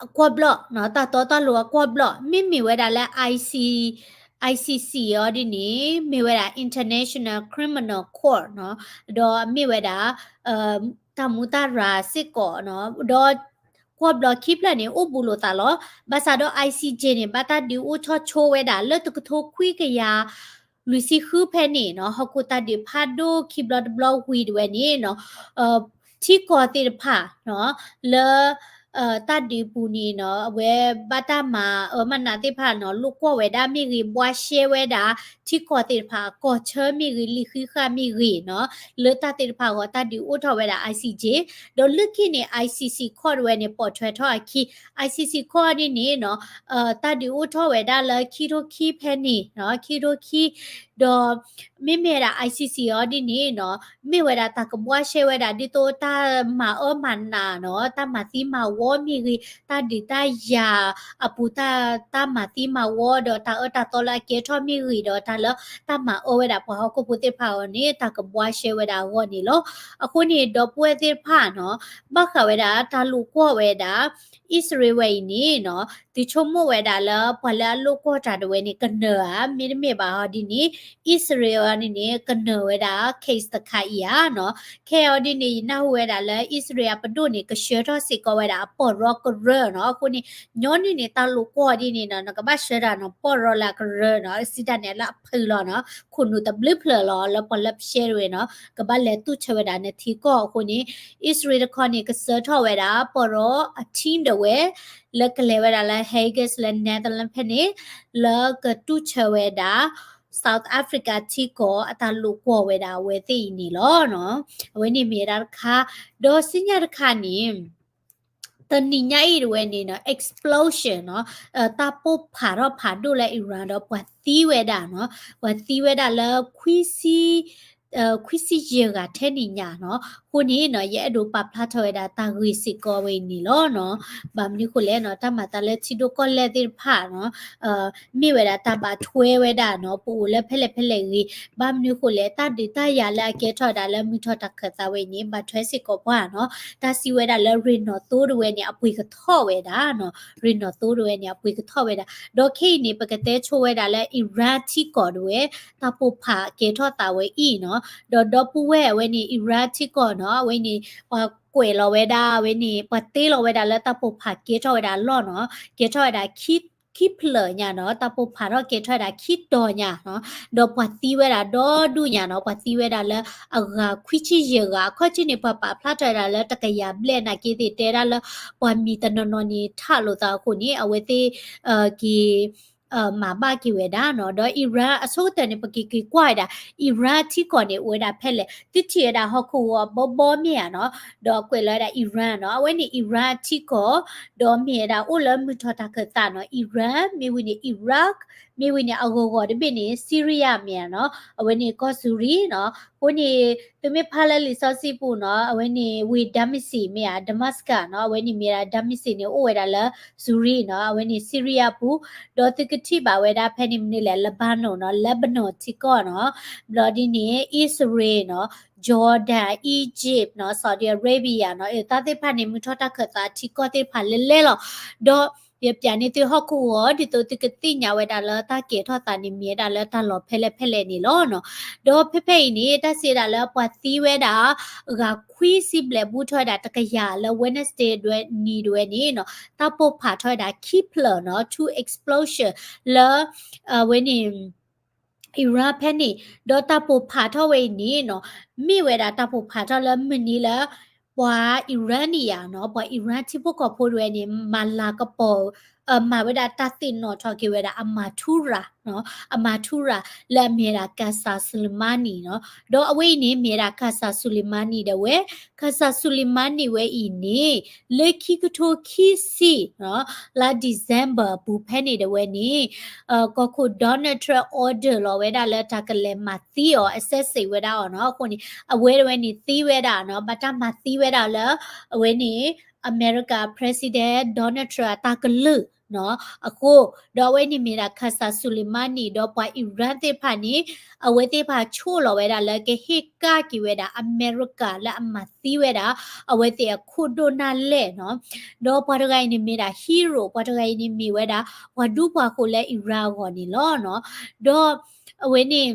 အကွီၢ်ဘျီၣ်နီၤ တၢ်တီတၢ်လိၤအကွီၢ်ဘျီၣ် မ့မ့ၢ်ဝဲဒၣ်လၢ I C, I C C အီၤဒ်န့ၣ် မ့ၢ်ဝဲဒၣ် International Criminal Court နီၤ ဒီးမ့ၢ်ဝဲဒၣ် တၢ်မူတၢ်ရၢ်စ့ၢ်ကီးနီၤ ဒီး ကွီၢ်ဘျီၣ်ခံဖျၢၣ်န့ၣ် အိၣ်ဘူးလိာ်သးလီၤ. ဘၣ်ဆၣ်ဒီး I C J န့ၣ် ဘၣ်တၢ်ဒုးအိၣ်ထီၣ်ဆိဝဲဒၣ်လၢတကထိခွံကယၤ လွံၢ်ဆံဃုဖဲန့ၣ်နီၤ ဟီၣ်ခိၣ်တၢ်ဒုးဖးဒိၣ်ခံဘျီတဘျီဝံၤတဝဲန့ၣ်နီၤ ထံကီၢ်သ့ၣ်တဖၣ်နီၤ လၢ တၢ်ဒုးပူၤန့ၣ်နီၤ အဝဲဘၣ်တၢ်မၤအၢမၤနးသ့ၣ်တဖၣ်နီၤ လိာ်ကွီၢ်ဝဲဒၣ်မ့ၢ်ဂ့ၤ ဘှါရှဲဝဲဒၣ် ထံကီၢ်သ့ၣ်တဖၣ်အကီၢ်ဆၢမ့ၢ်ဂ့ၤ လံာ်ဃံးဃာ်မ့ၢ်ဂ့ၤနီၤ လၢတၢ်သ့ၣ်တဖၣ်အဂီၢ် တၢ်ဒုးအိၣ်ထီၣ်ဝဲဒၣ် I C J ဒီးလၢခံန့ၣ် I C C court တဝဲန့ၣ် ပိာ်ထွဲထီၣ်အခံ I C C court ဒ်န့ၣ်နီၤ တၢ်ဒုးအိၣ်ထီၣ်ဝဲဒၣ်လၢခံကထိခံဖဲန့ၣ်နီၤ ခံကထိခံ ဒီး မ့မ့ၢ်ဝဲဒၣ် I C C အီၤဒ်န့ၣ်နီၤ မ့ၢ်ဝဲဒၣ်တၢ်ကဘှါရှဲဝဲဒၣ် ဒ်သိးတၢ်မၤအၢမၤနးနီၤ တၢ်မၤသံမၤဝီမ့ၢ်ဂ့ၤ တၢ်ဒုးတၢ်ယၤအပူၤ တၢ်မၤသံမၤဝီဒီး တၢ်အၢတၢ်သီလၢအကဲထီၣ်မ့ၢ်ဂ့ၤဒီး တၢ်လၢတၢ်မၤအၢဝဲဒၣ်ပှၤဟီၣ်ခိၣ်ဖိသ့ၣ်တဖၣ်အဂီၢ်န့ၣ် တၢ်ကဘှါရှဲဝဲဒၣ်အဂီၢ်န့ၣ်လီၤ. အဃိန့ၣ် ဒီပုၢ်ဝဲၢ်သ့ၣ်တဖၣ်နီၤ ဘၣ်ဃးဝဲဒၣ်တၢ်လိာ်ကွီၢ်ဝဲဒၣ် အံၣ်စရ့လးဝဲအံၤန့ၣ်နီၤ သုဆိကမိၣ်ဝဲဒၣ်လၢပှၤလၢအလိာ်ကွီၢ်တၢ်တဝဲန့ၣ် ကနၢၤဧါ မ့တမ့ၢ်ဘၣ်ဟီဒ်န့ၣ် အံၣ်စရ့လးအီၤဒ်န့ၣ် ကနၢၤဝဲဒၣ် case တခါအံၤဧါနီၤ ခဲအံၤဒ်န့ၣ် ယနၢ်ဟူဝဲဒၣ်လၢ အံၣ်စရ့လးအပဒိၣ်န့ၣ် ကဆှၢထီၣ်စ့ၢ်ကီးဝဲဒၣ်အပီၢ်ရီကရၢနီၤ အဃိန့ၣ် ညီနုၢ်န့ၣ် တၢ်လိာ်ကွီၢ်ဒ်န့ၣ်နီၤ နကဘၣ်ဆှၢတၢ်နီၤ ပီၢ်ရီလၢအကရၢနီၤ စံးတၢ်န့ၣ်လၢအဖုလီၤနီၤ ခိၣ်နူာ်တဘျုးဖျၢၣ်လီၤ လၢပှၤလၢပရှဲတဝဲနီၤ ကဘၣ်လဲၤတူၢ်ဆၢဝဲဒၣ်နထံကီၢ်အဃိန့ၣ် အံၣ်စရ့လးတခီန့ၣ် ကဆှၢထီၣ်ဝဲဒၣ် ပီၢ်ရီအ team တဝဲ လၢကလဲၤဝဲဒၣ်လၢ Hague လၢ Netherlands ဖဲန့ၣ် လၢကတူၢ်ဆၢဝဲဒၣ် South Africa ထံကီၢ်အတၢ်လိာ်ကွီၢ်ဝဲဒၣ်အဝဲသ့ၣ်အံၤန့ၣ်လီၤ. အဝဲန့ၣ်မ့ၢ်ဝဲဒၣ်တခါ ဒီးဆူညါတခါန့ၣ် တနံၤညါအံၤတဝဲန့ၣ်နီၤ explosion နီၤ တၢ်ပိၢ်ဖးထီၣ်ဖးဒိၣ်လၢ Iran ဒီးပှၤသံဝဲဒၣ်နီၤ ပှၤသံဝဲဒၣ်လၢခွံဆံ ခွံဆံယဲၢ်ဂၤထဲန့ၣ်ညါနီၤ. အဃိန့ၣ်နီၤ ယအဲၣ်ဒိးပာ်ဖျါထီၣ်ဝဲဒၣ်တၢ်ဂ့ၢ်စ့ၢ်ကီးဝဲအံၤန့ၣ်လီၤနီၤ. ဘၣ်မနုၤအဃိလဲၣ်နီၤ တၢ်မၤသးလၢထံဒိၣ်ကီၢ်လဲၢ်သ့ၣ်တဖၣ်နီၤ မ့ၢ်ဝဲဒၣ်တၢ်ဘၣ်ထွဲဝဲဒၣ်နီၤ ပအိၣ်လၢဖဲလဲၣ်ဖဲလဲၣ်ဂ့ၤ, ဘၣ်မနုၤအဃိလဲၣ် တၢ်ဒုးတၢ်ယၤလၢအကဲထီၣ်ဝဲဒၣ်လၢမုၢ်ထီၣ်တၢ်ခၢၣ်သးဝဲအံၤန့ၣ် ဘၣ်ထွဲစ့ၢ်ကီးပှၤနီၤ. တၢ်စံးဝဲဒၣ်လၢရ့ၣ်နီၣ်သိတဝဲန့ၣ် အပှ့ၤကထီၣ်ဝဲဒၣ်နီၤ, ရ့ၣ်နီၣ်သိတဝဲန့ၣ် အပှ့ၤကထီၣ်ဝဲဒၣ်. ဒီးခဲအံၤန့ၣ် ပကတဲဆိဝဲဒၣ်လၢ Iran ထံကီၢ်တဝဲ တၢ်ပိၢ်ဖးကဲထီၣ်သးဝဲအံၤနီၤ. ဒီးဒီပုၢ်ဝဲၢ်အဝဲန့ၣ် Iran ထံကီၢ်နီၤ အဝဲန့ၣ် ပှၤကွဲးလီၤဝဲဒၣ် အဝဲန့ၣ် ပှၤတ့လီၤဝဲဒၣ်လၢတၢ်ပိၢ်ဖးကဲထီၣ်ဝဲဒၣ်အလီၢ်နီၤ, ကဲထီၣ်ဝဲဒၣ် ခံဖျၢၣ်ညါနီၤ, တၢ်ပိၢ်ဖးထီၣ်ကဲထီၣ်ဝဲဒၣ်ခံတီၤညါနီၤ, ဒီးပှၤသံဝဲဒၣ်ဒီဒူၣ်ညါနီၤ, ပှၤသံဝဲဒၣ်လၢအဂၤခွံဆံယဲၢ်ဂၤ, အခီၣ်ထံးန့ၣ် ပှၤပာ်ဖျါထီၣ်ဝဲဒၣ်လၢတကယၤဘျဲၣ်နာ်က့သ့ၣ်တဲဒၣ်လၢ ပှၤမံၤတနီၤနီၤန့ၣ် ထးလိာ်သးအဃိန့ၣ် အဝဲသ့ၣ် က့ၤ မၤဘၣ်က့ၤဝဲဒၣ်နီၤ. ဒီး Iran အဆိကတၢၢ်န့ၣ် ပက့ၤက့ၤကွၢ်ဝဲဒၣ် Iran ထံကီၢ်န့ၣ် အိၣ်ဝဲဒၣ်ဖဲလဲၣ်, သုထံၣ်ဝဲဒၣ်ဟီၣ်ခိၣ်ဂီၤဘီဘီမ့ၢ်ဧါနီၤ, ဒီးကွဲးလီၤဝဲဒၣ် Iran နီၤ, အဝဲန့ၣ် Iran ထံကီၢ်, ဒီးမ့ၢ်ဝဲဒၣ်အိၣ်လၢမုၢ်ထီၣ်တၢ်ခၢၣ်သးနီၤ, Iran မ့ၢ်ဝံၤန့ၣ် Iraq, မ့ၢ်ဝံၤန့ၣ် အဂီၤဂီၤတဘ့ၣ်န့ၣ် Syria မ့ၢ်ဧါနီၤ, အဝဲန့ၣ်ကီၢ်စူၤရံနီၤ. အဃိန့ၣ် သုမ့ၢ်ဖးလၢလံာ်စီဆှံပူၤနီၤ, အဝဲန့ၣ်ဝ့ၢ် Damascus မ့ၢ်ဧါ, Damascus နီၤ, အဝဲန့ၣ်မ့ၢ်ဒၣ် Damascus န့ၣ် အိၣ်ဝဲဒၣ်လၢ စူၤရံနီၤ, အဝဲန့ၣ် Syria ပူၤ, ဒီးသုကထံၣ်ဘၣ်ဝဲဒၣ်ဖဲန့ၣ်မနုၤလဲၣ် Lebanon နီၤ, Lebanon ထံကီၢ်နီၤ, ဘျီဒ်န့ၣ် အံၣ်စရ့လ်နီၤ, Jordan, Egypt နီၤ, Saudi Arabia နီၤ, တၢ်သ့ၣ်တဖၣ်န့ၣ် မုၢ်ထီၣ်တၢ်ခၢၣ်သးထံကီၢ်သ့ၣ်တဖၣ်လဲၤလဲၤလီၤ. ဒီးယပျးန့ၢ်သုဟီၣ်ခိၣ်ဂီၤ ဒ်သိးသုကသ့ၣ်ညါဝဲဒၣ်လၢတၢ်ကဲထီၣ်သးန့ၣ် မ့ၢ်ဝဲဒၣ်လၢတၢ်လီၢ်ဖဲလဲၣ်ဖဲလဲၣ်န့ၣ်လီၤနီၤ. ဒီးဖဲဖဲအံၤန့ၣ် တၢ်စံးဝဲဒၣ်လၢပှၤသံဝဲဒၣ် ဂၤခွံဆံဘျဲၣ် ဘူးထီၣ်ဝဲဒၣ်တကယၤလၢ Wednesday ဒွဲနံၤဒွဲန့ၣ်နီၤ, တၢ်ပိၢ်ဖးထီၣ်ဝဲဒၣ်ခံဖျၢၣ်နီၤ, two explosion လၢ အဝဲန့ၣ် Iran ဖဲန့ၣ်, ဒီးတၢ်ပိၢ်ဖးထီၣ်ဝဲအံၤန့ၣ်နီၤ, မ့ၢ်ဝဲဒၣ်တၢ်ပိၢ်ဖးထီၣ်လၢမုၢ်နံၤလၢ ပှၤ Iranian နီၤ, ပှၤ Iran ထံဖိကီၢ်ဖိတဝဲန့ၣ် မၤလၤကပီၤ မၤဝဲဒၣ်တၢ်သ့ၣ်နီၣ်ထီၣ်က့ၤဝဲဒၣ် အမၤထူရၤနီၤ, အမၤထူရၤ လၢအမ့ၢ်ဝဲဒၣ် Qasem Soleimani နီၤ. ဒီးအဝဲအံၤန့ၣ် မ့ၢ်ဝဲဒၣ် Qasem Soleimani ဒၣ်ဝဲ, Qasem Soleimani ဝဲအံၤန့ၣ် လၢခံကထိခံဆံနီၤ, လါ December အပူၤဖဲန့ၣ်ဒၣ်ဝဲန့ၣ် ကီၢ်ခိၣ် Donald Trump order လီၤဝဲဒၣ်လၢတၢ်ကလဲၤမၤသံအီၤ အစဲးစံးဝဲဒၣ်အီၤနီၤ. အဃိန့ၣ် အဝဲတဝဲန့ၣ်သံဝဲဒၣ်နီၤ, ဘၣ်တၢ်မၤသံဝဲဒၣ်လၢ အဝဲန့ၣ် အမဲရကၤ President Donald Trump အတၢ်ကလုၢ်နီၤ. အဃိ ဒီးအဝဲန့ၣ်မ့ၢ်ဒၣ် Qasem Soleimani ဒီးပှၤ Iran သ့ၣ်တဖၣ်န့ၣ် အဝဲသ့ၣ်တဖၣ်ဆိၣ်လီၤဝဲဒၣ်လၢကဟ့ၣ်ကၣ်က့ၤဝဲဒၣ် အမဲရကၤလၢအမၤသံဝဲဒၣ် အဝဲသ့ၣ်အခိၣ်ဒိၣ်နၢ်လဲၢ်နီၤ. ဒီးပှၤတဂၤအံၤန့ၣ်မ့ၢ်ဒၣ် hero, ပှၤတဂၤအံၤန့ၣ်မ့ၢ်ဝဲဒၣ် ပှၤဒူပှၤဃိၤလၢ Iran အဂီၢ်န့ၣ်လီၤနီၤ. ဒီးအဝဲန့ၣ်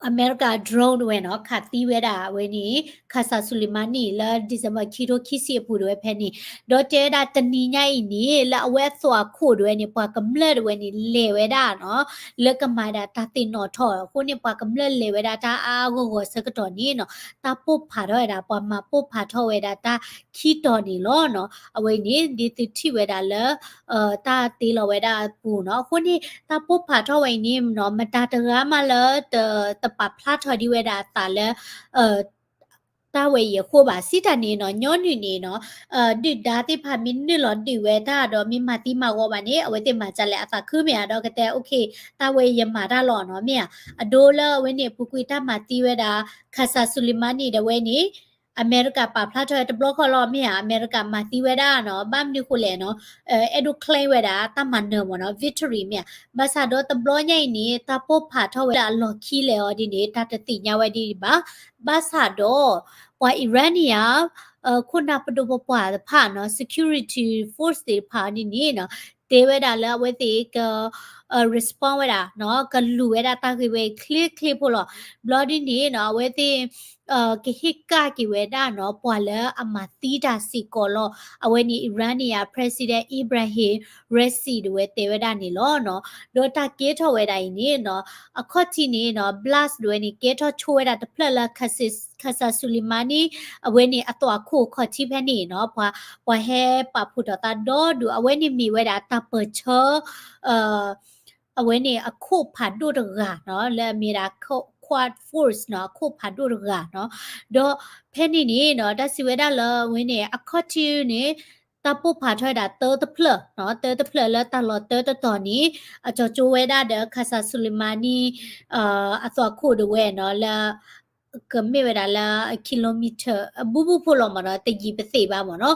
အမဲရကၤ drone တဝဲနီၤ ခးသံဝဲဒၣ်အဝဲန့ၣ် Qasem Soleimani လၢ December ခံထိခံဆံအပူၤတဝဲဖဲန့ၣ်, ဒီးတဲဝဲဒၣ်တနံၤညါအံၤန့ၣ် လၢအဝဲအသွၣ်ခိၣ်တဝဲန့ၣ် ပှၤကမျၢၢ်တဝဲန့ၣ် လဲၤဝဲဒၣ်နီၤ လၢကမၤဒၣ်တၢ်သ့ၣ်နီၣ်ထီၣ်အဃိန့ၣ် ပှၤကမျၢၢ်လဲၤဝဲဒၣ်တၢ်အါအါဂီၢ်ဂီၢ်ဆၢကတီၢ်န့ၣ်နီၤ တၢ်ပိၢ်ဖးထီၣ်ဝဲဒၣ် ပှၤမၤပိၢ်ဖးထီၣ်ဝဲဒၣ်တၢ်ခံတီၤန့ၣ်လီၤနီၤ. အဝဲအံၤန့ၣ် ဒ်သုထံၣ်ဝဲဒၣ်လၢ တၢ်တ့လီၤဝဲဒၣ်အပူၤနီၤ. အဃိန့ၣ် တၢ်ပိၢ်ဖးထီၣ်ဝဲအံၤန့ၣ်နီၤ မတၤတဂၤမးလၢ တပာ်ဖျါထီၣ်ဒံးဝဲဒၣ်အသးလၢ တၢ်ဝဲအံၤအဃိဘၣ်. စံးတၢ်န့ၣ်နီၤ ညီနုၢ်န့ၣ်နီၤ ဒုၣ်ဒါသ့ၣ်တဖၣ်မ့ၢ်နုာ်လီၤဒုးဝဲတၢ်ဒီး မ့ၢ်မၤသံမၤဂီၤဘၣ်န့ၣ် အဝဲသ့ၣ်မၤဒ်လဲၣ်အသးခုမ့ၢ်ဧါ ဒီးကတဲ okay တၢ်ဝဲအံၤယမၤတၢ်လီၤနီၤ မ့ၢ်ဧါ. အဒိလၢအဝဲန့ၣ် ပူၤကွံာ်တၢ်မၤသံဝဲဒၣ် Qasem Soleimani ဒၣ်ဝဲန့ၣ် အမဲရကၤပာ်ဖျါထီၣ်ဝဲတဘျီဃီလီၤ မ့ၢ်ဧါ. အမဲရကၤမၤသံဝဲဒၣ်နီၤ ဘၣ်မနုၤဃိလဲၣ်နီၤ အဲၣ်ဒိး claim ဝဲဒၣ်တၢ်မၤနၢၤမ့ၢ်နီၤ victory မ့ၢ်ဧါ. ဘၣ်ဆၣ်ဒီးတဘျီညါအံၤန့ၣ် တၢ်ပိၢ်ဖးထီၣ်ဝဲဒၣ်အလီၢ်ခံလဲၣ်အီၤဒ်န့ၣ် တၢ်တသ့ၣ်ညါဝဲဒ်ဘၣ်. ဘၣ်ဆၣ်ဒီး ပှၤ Iranian ခိၣ်နၢ်ပဒိၣ်ပပှၢ်တဖၣ်နီၤ security force သ့ၣ်တဖၣ်ဒ်န့ၣ်နီၤ တဲဝဲဒၣ်လၢအဝဲသ့ၣ်က respond ဝဲဒၣ်နီၤ ကလူၤဝဲဒၣ်တၢ်ဂ့ၢ်ဝဲချ့ချ့ဖိလီၤ. ဘျီဒ်န့ၣ်နီၤ အဝဲသ့ၣ် ကဟ့ၣ်ကၣ်က့ၤဝဲဒၣ်နီၤ ပှၤလၢအမၤသံတၢ်စ့ၢ်ကီးလီၤ. အဝဲန့ၣ် Iranian President Ebrahim Raisi ဒၣ်ဝဲတဲဝဲဒၣ်န့ၣ်လီၤနီၤ. ဒီးတၢ်ကဲထီၣ်ဝဲဒၣ်အံၤန့ၣ်နီၤ အခီၣ်ထံးန့ၣ်နီၤ blast ဒၣ်ဝဲန့ၣ် ကဲထီၣ်ဆိဝဲဒၣ်တဖျၢၣ်လၢ Qasem Soleimani အဝဲန့ၣ်အသွၣ်ခိၣ်ခီၣ်ထံးဖဲန့ၣ်နီၤ ပှၤ ပှၤဟဲပာ်ဖှိၣ်ထီၣ်သးဒီဒူၣ် အဝဲန့ၣ်မ့ၢ်ဝဲဒၣ်တၢ်ပၢၢ်ဆၢ အဝဲန့ၣ်အခိၣ်ဖးဒိၣ်တဂၤနီၤ လၢအမ့ၢ်ဒၣ် Quds Force နီၤ အခိၣ်ဖးဒိၣ်တဂၤနီၤ. ဒီးဖဲန့ၣ်န့ၣ်နီၤ တၢ်စံးဝဲဒၣ်လၢအဝဲန့ၣ် အခီၣ်ထံးန့ၣ် တၢ်ပိၢ်ဖးထီၣ်ဝဲဒၣ်တၢတဖျၢၣ်နီၤ, တၢတဖျၢၣ်လၢတၢ်လီၢ်တၢတတီၤန့ၣ် အကၠီၤကၠိဝဲဒၣ်ဒီး Qasem Soleimani အသွၣ်ခိၣ်ဒၣ်ဝဲနီၤ လၢ ကမ့ၢ်ဝဲဒၣ်လၢ kilometer အဘူးဘူးဖိလီၤမ့ၢ်နီၤ, တယံာ်ပသ့ၣ်ဘၣ်မ့ၢ်နီၤ.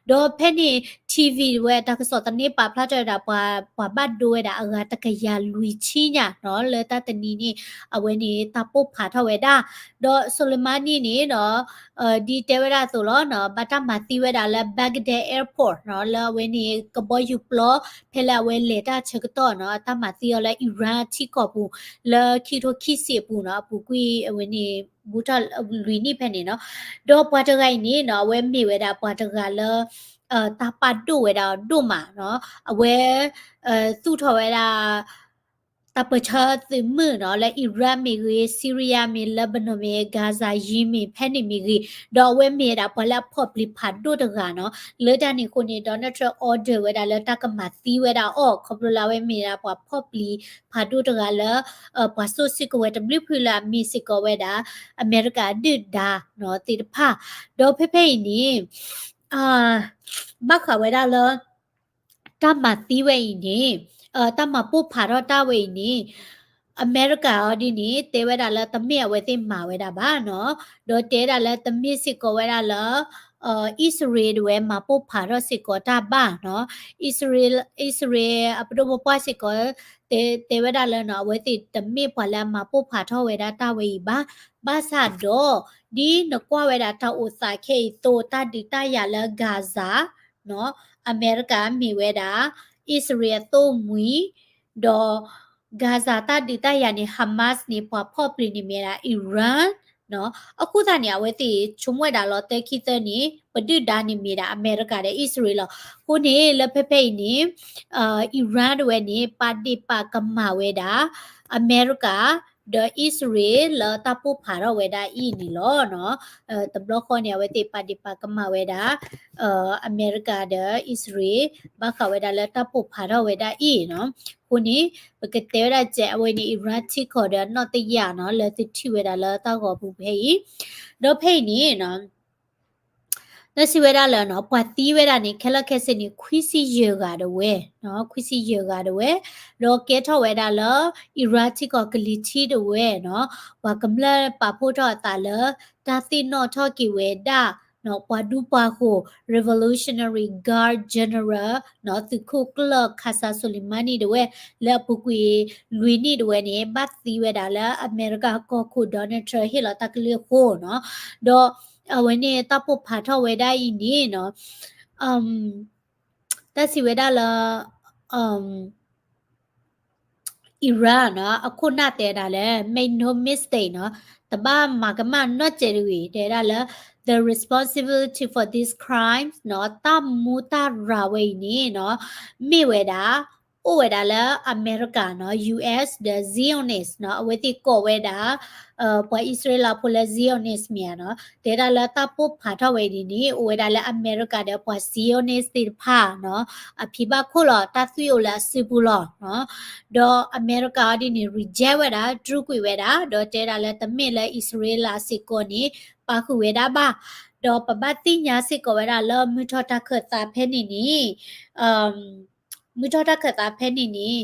ဒီးဖဲန့ၣ် ထံၣ်ဝံၤဝဲတၢ်ကစီၣ်သန့ပာ်ဖျါထီၣ်ဝဲဒၣ် ပှၤ ပှၤဘၣ်ဒိဝဲဒၣ်အဂၤတကယၤလွံၢ်ဆံညါနီၤ လၢတၢ်တနံၤန့ၣ် အဝဲန့ၣ်တၢ်ပိၢ်ဖးထီၣ်ဝဲဒၣ်. ဒီး Soleimani န့ၣ်နီၤ ဒ်တဲဝဲဒၣ်အသိးလီၤနီၤ, ဘၣ်တၢ်မၤသံဝဲဒၣ်လၢ Baghdad Airport နီၤ, လၢအဝဲန့ၣ်ကဘီယူၤပျီ ဖဲလၢအဝဲလဲၤတၢ်ဆၢကတီၢ်နီၤ, တၢ်မၤသံအီၤလၢ Iran ထံကီၢ်ပူၤ လၢခံကထိခံဆံအပူၤနီၤ, အပူၤကွံာ်အဝဲန့ၣ် ဘူးထီၣ်လွံၢ်နံၣ်ဖဲန့ၣ်နီၤ. ဒီးပှၤတဂၤအံၤန့ၣ်နီၤ, အဝဲမ့ၢ်ဝဲဒၣ်ပှၤတဂၤလၢ တၢ်ပာ်ဒိၣ်ဝဲဒၣ်ဒိၣ်မးနီၤ, အဝဲ သူၣ်ထီၣ်ဝဲဒၣ် တၢ်ပၢၢ်ဆၢသုးမုၢ်နီၤ, လၢ Iraq မ့ၢ်ဂ့ၤ, Syria မ့ၢ်, Lebanon မ့ၢ်, Gaza ယံၤမ့ၢ် ဖဲန့ၣ်မ့ၢ်ဂ့ၤ, ဒီးအဝဲမ့ၢ်ဝဲဒၣ်ပှၤလၢအဖီၣ်ပျံၤဖးဒိၣ်တဂၤနီၤ. လၢတၢ်န့ၣ်အဃိန့ၣ် Donald Trump order ဝဲဒၣ်လၢတၢ်ကမၤသံဝဲဒၣ်အီၤ ခီဖျိလၢအဝဲမ့ၢ်ဒၣ်ပှၤဖီၣ်ပျံၤဖးဒိၣ်တဂၤလၢ ပှၤစိာ်စုကဝဲၤတဘျုးဖုလၢအမ့ၢ်စ့ၢ်ကီးဝဲဒၣ် အမဲရကၤဒုၣ်ဒါနီၤ သ့ၣ်တဖၣ်. ဒီးဖဲဖဲအံၤန့ၣ် ဘၣ်ဃးဝဲဒၣ်လၢ တၢ်မၤသံဝဲအံၤန့ၣ်, တၢ်မၤပိၢ်ဖးထီၣ်တၢ်ဝဲအံၤန့ၣ်, အမဲရကၤအီၤဒ်န့ၣ် တဲဝဲဒၣ်လၢတမ့ၢ်အဝဲသ့ၣ်မၤဝဲဒၣ်ဘၣ်နီၤ, ဒီးတဲဒၣ်လၢတမ့ၢ်စ့ၢ်ကီးဝဲဒၣ်လၢ အံၣ်စရ့လးဒၣ်ဝဲမၤပိၢ်ဖးထီၣ်စ့ၢ်ကီးတၢ်ဘၣ်နီၤ, အံၣ်စရ့လး အံၣ်စရ့လးအပဒိၣ်ပပှၢ်စ့ၢ်ကီး တဲ တဲဝဲဒၣ်လၢနီၤ အဝဲသ့ၣ်တမ့ၢ်ပှၤလၢအမၤပိၢ်ဖးထီၣ်ဝဲဒၣ်တၢ်ဝဲအံၤဘၣ်. ဘၣ်ဆၣ်ဒီး ဒ်နကွၢ်ဝဲဒၣ်တၢ်အိၣ်သးခဲအံၤအသိး တၢ်ဒုးတၢ်ယၤလၢ Gaza နီၤ, အမဲရကၤမ့ၢ်ဝဲဒၣ် အံၣ်စရ့လးအသိၣ်မှံၤ, ဒီး Gaza တၢ်ဒုးတၢ်ယၤန့ၣ် Hamas န့ၣ် ပှၤဖီၣ်ပျံၤန့ၣ်မ့ၢ်ဒၣ် Iran နီၤ, အဃိသတးန့ၣ် အဝဲသ့ၣ်ဆိကမိၣ်ဝဲဒၣ်လီၤ တၢ်ခံသၢန့ၣ် ပဒုၣ်ဒါန့ၣ်မ့ၢ်ဒၣ် အမဲရကၤဒီးအံၣ်စရ့လးလီၤ. အဃိန့ၣ် လၢဖဲဖဲအံၤန့ၣ် Iran ဒၣ်ဝဲန့ၣ် ပာ်ဒ့ၣ်ပာ်ကမၣ်ဝဲဒၣ် အမဲရကၤ ဒီးအံၣ်စရ့လးလၢတၢ်ပိၢ်ဖးထီၣ်ဝဲဒၣ်အံၤန့ၣ်လီၤ. တဘျီဃီန့ၣ် အဝဲသ့ၣ်ပာ်ဒ့ၣ်ပာ်ကမၣ်ဝဲဒၣ် အမဲရကၤဒီးအံၣ်စရ့လး ဘၣ်ဃးဝဲဒၣ်လၢတၢ်ပိၢ်ဖးထီၣ်ဝဲဒၣ်အံၤနီၤ. အဃိန့ၣ် ပကတဲဝဲဒၣ်ကဲ အဝဲန့ၣ် Iran ထံကီၢ်ဒီးအနီၣ်တယာ်နီၤ လၢသုထံၣ်ဝဲဒၣ်လၢတၢ်ဂီၤပူၤဖဲအံၤ, ဒီးဖဲအံၤန့ၣ်နီၤ တၢ်စံးဝဲဒၣ်လၢနီၤ ပှၤသံဝဲဒၣ်န့ၣ် ခဲလၢာ်ခဲဆ့န့ၣ် ခွံဆံယဲၢ်ဂၤဒၣ်ဝဲနီၤ, ခွံဆံယဲၢ်ဂၤဒၣ်ဝဲ, ဒီးကဲထီၣ်ဝဲဒၣ်လၢ Iran ထံကီၢ်ကလံၤထံးဒၣ်ဝဲနီၤ, ပှၤကမျၢၢ်ပာ်ဖှိၣ်ထီၣ်အသးလၢ တၢ်သ့ၣ်နီၣ်ထီၣ်က့ၤဝဲဒၣ်နီၤ ပှၤဒူပှၤဃိၤ Revolutionary Guard General နီၤ သုးခိၣ်ကျၢၢ် Qasem Soleimani ဒၣ်ဝဲ လၢအပူၤကွံာ်လွံၢ်နံၣ်ဒၣ်ဝဲန့ၣ် ဘၣ်သံဝဲဒၣ်လၢအမဲရကၤကီၢ်ခိၣ် Donald Trump ဟ့ၣ်လီၤတၢ်ကလုၢ်အဃိနီၤ, ဒီးအဝဲန့ၣ်တၢ်ပိၢ်ဖးထီၣ်ဝဲဒၣ်အံၤန့ၣ်နီၤ တၢ်စံးဝဲဒၣ်လၢ Iran နီၤ အခိၣ်နၢ်တဲဒၣ်လၢ make no mistake နီၤ, တဘၣ်မၤကမၣ်နီတစဲးတဂ့ၤ တဲဒၣ်လၢ the responsibility for this crime နီၤ တၢ်မူတၢ်ရၤဝဲအံၤန့ၣ်နီၤ မ့ၢ်ဝဲဒၣ် အိၣ်ဝဲဒၣ်လၢအမဲရကၤနီၤ US ဒီး Zionist နီၤ အဝဲသ့ၣ်ကိးဝဲဒၣ် ပှၤအံၣ်စရ့လးဖိလၢ Zionist မ့ၢ်ဧါနီၤ, တဲဒၣ်လၢတၢ်ပိၢ်ဖးထီၣ်ဝဲဒ်န့ၣ် အိၣ်ဝဲဒၣ်လၢအမဲရကၤဒီးပှၤ Zionist သ့ၣ်တဖၣ်နီၤ အဖံးဘၣ်ခိၣ်လီၤ တၢ်သွံၣ်အိၣ်လၢအစုပူၤလီၤနီၤ, ဒီးအမဲရကၤအီၤဒ်န့ၣ် reject ဝဲဒၣ် တြူာ်ကွံာ်ဝဲဒၣ် ဒီးတဲဒၣ်လၢတမ့ၢ်လၢအံၣ်စရ့လးစ့ၢ်ကီးန့ၣ် ပာ်ဃုာ်ဝဲဒၣ်ဘၣ်, ဒီးပဘၣ်သ့ၣ်ညါစ့ၢ်ကီးဝဲဒၣ်လၢမုၢ်ထီၣ်တၢ်ခၢၣ်သးဖဲန့ၣ်န့ၣ် မုၢ်ထီၣ်တၢ်ခၢၣ်သးဖဲန့ၣ်န့ၣ်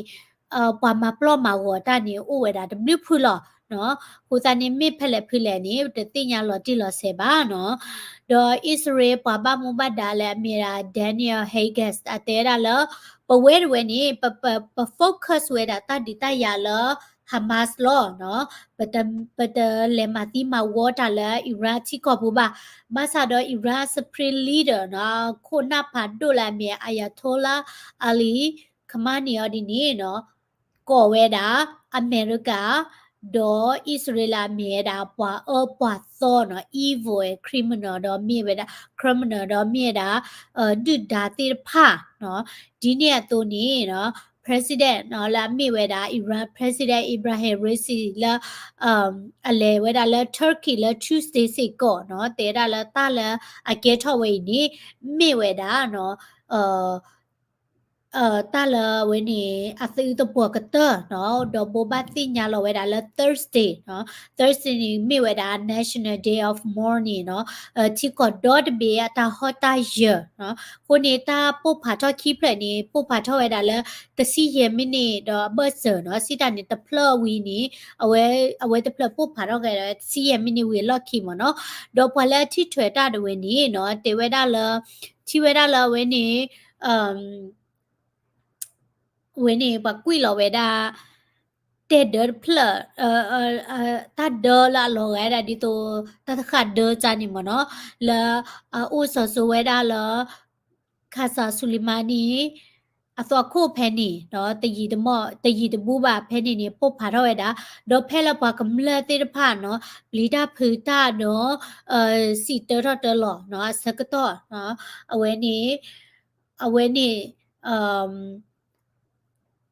ပှၤမၤပျီၢ်မၤဂီၤတၢ်န့ၣ် အိၣ်ဝဲဒၣ်တဘျုးဖုလီၤနီၤ, အဃိသတးန့ၣ် မ့ၢ်ဖဲလဲၣ်ဖုလဲၣ်န့ၣ် ပတသ့ၣ်ညါလီၤတံၢ်လီၤဆဲးဘၣ်နီၤ, ဒီးအံၣ်စရ့လးပှၤဘၣ်မူဘၣ်ဒါလၢအမ့ၢ်ဒၣ် Daniel Hagans အတဲဒၣ်လၢ ပဝဲတဝဲန့ၣ် ပ ပ ပ focus ဝဲဒၣ်တၢ်ဒုးတၢ်ယၤလၢ Hamas လီၤနီၤ, ပတ ပတလဲၤမၤသံမၤဝီတၢ်လၢ Iran ထံကီၢ်ပူၤဘၣ်, ဘၣ်ဆၣ်ဒီး Iran Supreme Leader နီၤ ခိၣ်နၢ်ဖးဒိၣ်လၢအမ့ၢ် Ayatollah Ali Khamenei အီၤဒ်န့ၣ်နီၤ ကိးဝဲဒၣ် အမဲရကၤ ဒီးအံၣ်စရ့လးမ့ၢ်ဝဲဒၣ်ပှၤအၢပှၤသီနီၤ evil and criminal ဒီးမ့ၢ်ဝဲဒၣ် criminal ဒီးမ့ၢ်ဝဲဒၣ် ဒုၣ်ဒါသ့ၣ်တဖၣ်နီၤ, ဒ်န့ၣ်အသိးန့ၣ်နီၤ President နီၤ လၢအမ့ၢ်ဝဲဒၣ် Iran President Ebrahim Raisi လၢ အလဲၤဝဲဒၣ်လၢ Turkey လၢ Tuesday စ့ၢ်ကီးနီၤ တဲဒၣ်လၢတၢ်လၢအကဲထီၣ်ဝဲအံၤန့ၣ် မ့ၢ်ဝဲဒၣ်နီၤ အ တၢ်လၢအဝဲန့ၣ် အသုးသပှၢ်ကတၢၢ်နီၤ, ဒီးဘိးဘၣ်သ့ၣ်ညါလီၤဝဲဒၣ်လၢ Thursday နီၤ, Thursday န့ၣ်မ့ၢ်ဝဲဒၣ် National Day of Mourning နီၤ, ထံကီၢ်ဒီတဘ့ၣ်အတၢ်ဟီၣ်တၢ်ယၢၤနီၤ, အဃိန့ၣ် တၢ်ပိၢ်ဖးထီၣ်ခံဖျၢၣ်န့ၣ် ပိၢ်ဖးထီၣ်ဝဲဒၣ်လၢ တဆံယဲၢ်မံးနံးဒီးအဘၢၣ်စၢၤနီၤ, စံးတၢ်န့ၣ်တဖျၢၣ်ဝံၤန့ၣ် အဝဲ အဝဲတဖျၢၣ်ပိၢ်ဖးထီၣ်ဝဲဒၣ်တဆံယဲၢ်မံးနံးဝံၤအလီၢ်ခံမ့ၢ်နီၤ, ဒီးပှၤလၢအထံၣ်ထွဲတၢ်ဒၣ်ဝဲန့ၣ်နီၤ တဲဝဲဒၣ်လၢ ထံၣ်ဝဲဒၣ်လၢအဝဲန့ၣ် အဝဲန့ၣ် ပှၤကွံာ်လီၤဝဲဒၣ် တဲဒၢတဖျၢၣ် တၢ်ဒၢလၢအလီၤဂာ်ဒၣ်ဒ်သိး တၢ်တဃၣ်ဒၢကၢ်န့ၣ်မ့ၢ်နီၤ, လၢအအိၣ်စီၤစိၤဝဲဒၣ်လၢ Qasem Soleimani အသွၣ်ခိၣ်ဖဲန့ၣ် တယံာ်တမီၢ် တယံာ်တဘူးဘၣ်ဖဲန့ၣ်န့ၣ် ပိၢ်ဖးထီၣ်ဝဲဒၣ်, ဒီးဖဲလၢပှၤကမျၢၢ်သ့ၣ်တဖၣ်နီၤ ပျံၤတၢ်ဖုးတၢ်ဒီး စံးတၢထီၣ်တၢလီၤနီၤ အဆၢကတီၢ် အဝဲန့ၣ် အဝဲန့ၣ်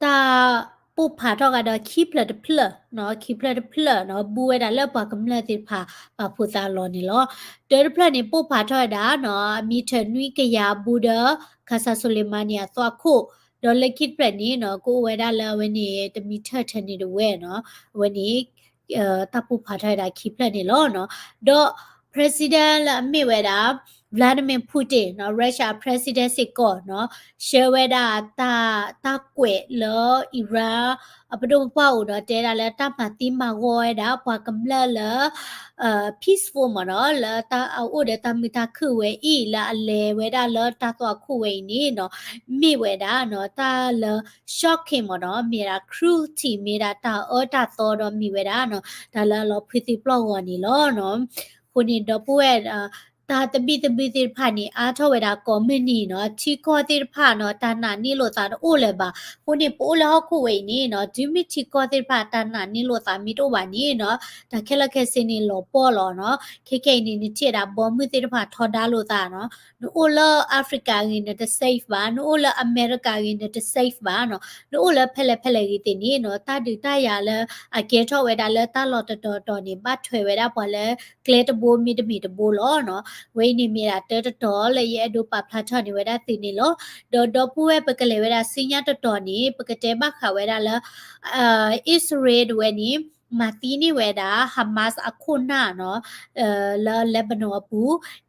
တၢ်ပိၢ်ဖးထီၣ်ဂၤဒီးခံဖျၢၣ်တဖျၢၣ်နီၤ ခံဖျၢၣ်တဖျၢၣ်နီၤ ဘူးဝဲဒၣ်လၢပှၤကမျၢၢ်သ့ၣ်တဖၣ် ပာ်ဖှိၣ်သးလီၤန့ၣ်လီၤ. တၢတဖျၢၣ်န့ၣ် ပိၢ်ဖးထီၣ်ဝဲဒၣ်နီၤ အမံထၢၣ်နွံကယၤဘူးဒီး Qasem Soleimani အသွၣ်ခိၣ်, ဒီးလၢခံတဖျၢၣ်န့ၣ်နီၤ ကအိၣ်ဝဲဒၣ်လၢအဝဲန့ၣ် တမံထၢၣ်ထဲန့ၣ်တဝဲနီၤ အဝဲန့ၣ် တၢ်ပိၢ်ဖးထီၣ်ဝဲဒၣ်ခံဖျၢၣ်န့ၣ်လီၤနီၤ. ဒီး president လၢအမ့ၢ်ဝဲဒၣ် Vladimir Putin နီၤ Russia president စ့ၢ်ကီးနီၤ ဆှၢဝဲဒၣ်တၢ် တၢ်ကွဲးလၢ Iran အပဒိၣ်ပပှၢ်အိၣ်ဒီး တဲဒၣ်လၢတၢ်မၤသံမၤဂီၤဝဲဒၣ် ပှၤကမျၢၢ်လၢ peaceful မ့ၢ်နီၤ လၢတၢ်အအိၣ်ဒီးတၢ်မုာ်တၢ်ခုၣ်ဝဲအံၤ လၢအလဲၤဝဲဒၣ်လၢတၢ်သွၣ်ခိၣ်ဝဲအံၤန့ၣ်နီၤ မ့ၢ်ဝဲဒၣ်နီၤ တၢ်လၢ shocking မ့ၢ်နီၤ မ့ၢ်ဒၣ် cruelty မ့ၢ်ဒၣ်တၢ်အၢတၢ်သီဒီးမ့ၢ်ဝဲဒၣ်နီၤ တၢ်လၢအလီၤဖုသံပျီၢ်ဂီၤန့ၣ်လီၤနီၤ. အဃိန့ၣ် ဒီပုၢ်ဝဲၢ် တၢ်သဘံၣ်သဘုၣ်သ့ၣ်တဖၣ်န့ၣ် အါထီၣ်ဝဲဒၣ်ကိးမုၢ်နံၤနီၤ ထံကီၢ်သ့ၣ်တဖၣ်နီၤ တၢ်နာ်န့ၢ်လိာ်သးတအိၣ်လၢၤဘၣ်. အဃိန့ၣ် ပအိၣ်လၢဟီၣ်ခိၣ်ဝဲအံၤန့ၣ်နီၤ တုၤမ့ၢ်ထံကီၢ်သ့ၣ်တဖၣ် တၢ်နာ်န့ၢ်လိာ်သးမ့ၢ်တအိၣ်ဘၣ်န့ၣ်နီၤ တၢ်ခဲလၢာ်ခဲဆ့န့ၣ်လီၤပှီၢ်လီၤနီၤ. ခဲခဲအံၤန့ၣ် နထံၣ်ဝဲဒၣ်ဘီမုၢ်သ့ၣ်တဖၣ်ထီဒါလိာ်သးနီၤ နအိၣ်လၢ Africa အဂ့ၤ နတ safe ဘၣ်, နအိၣ်လၢအမဲရကၤအဂ့ၤ နတ safe ဘၣ်နီၤ, နအိၣ်လၢဖဲလဲၣ်ဖဲလဲၣ်ဂ့ၤသ့ၣ်န့ၣ်နီၤ တၢ်ဒုးတၢ်ယၤလၢအကဲထီၣ်ဝဲဒၣ်လၢတၢ်လီၢ်တတီၤတီၤန့ၣ် ဘၣ်ထွဲဝဲဒၣ်ပှၤလၢကျဲတဘိမ့တမ့ၢ်တဘိလီၤနီၤ. ဝဲအံၤန့ၣ်မ့ၢ်ဒၣ်တၢတတီၤလၢယအဲၣ်ဒိးပာ်ဖျါထီၣ်န့ၢ်ဝဲဒၣ်သုန့ၣ်လီၤ. ဒီးဒီပုၢ်ဝဲၢ်ပကလဲၤဝဲဒၣ်ဆူညါတတီၤန့ၣ် ပကတဲဘၣ်ဃးဝဲဒၣ်လၢ အံၣ်စရ့လးဒၣ်ဝဲန့ၣ် မၤသံန့ၢ်ဝဲဒၣ် Hamas အခိၣ်နၢ်နီၤ လၢ Lebanon အပူ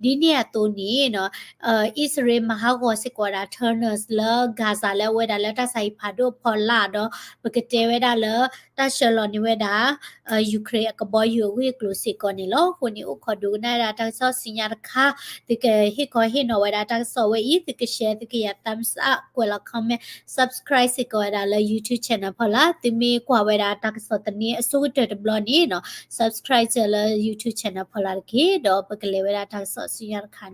ၤ, ဒ်န့ၣ်အသိးန့ၣ်နီၤ အံၣ်စရ့လးမၤဟးဂီၤစ့ၢ်ကီးဝဲဒၣ် tunnels လၢ Gaza လၢအဝဲဒၣ်လၢတၢ်ဆါဟံၣ်ဖးဒိၣ်အဖီလာ်ဒီး ပကတဲဝဲဒၣ်လၢ တၢ်ဆှၢလီၤန့ၢ်ဝဲဒၣ် Ukraine အကဘီယူၤအဂ့ၢ်အကျိၤစ့ၢ်ကီးန့ၣ်လီၤ. အဃိန့ၣ် အိၣ်ခိးဒိကနၣ်ဝဲဒၣ်တၢ်ကစီၣ်ဆူညါတခါ, သုကဟ့ၣ်ခီဟ့ၣ်နီၤဝဲဒၣ်တၢ်ကစီၣ်ဝဲအံၤ, သုက share, သုကယၤ thumbs up, ကွဲးလီၤ comment, subscribe စ့ၢ်ကီးဝဲဒၣ်လၢ YouTube channel ဖီလာ်, သုမ့ၢ်ကွၢ်ဝဲဒၣ်တၢ်ကစီၣ်သန့အဆိကတၢၢ်တဘျီန့ၣ်နီၤ subscribe လၢ YouTube channel ဖီလာ်တက့ၢ်. ဒီးပကလဲၤဝဲဒၣ်တၢ်ကစီၣ်ဆူညါတခါန့ၣ်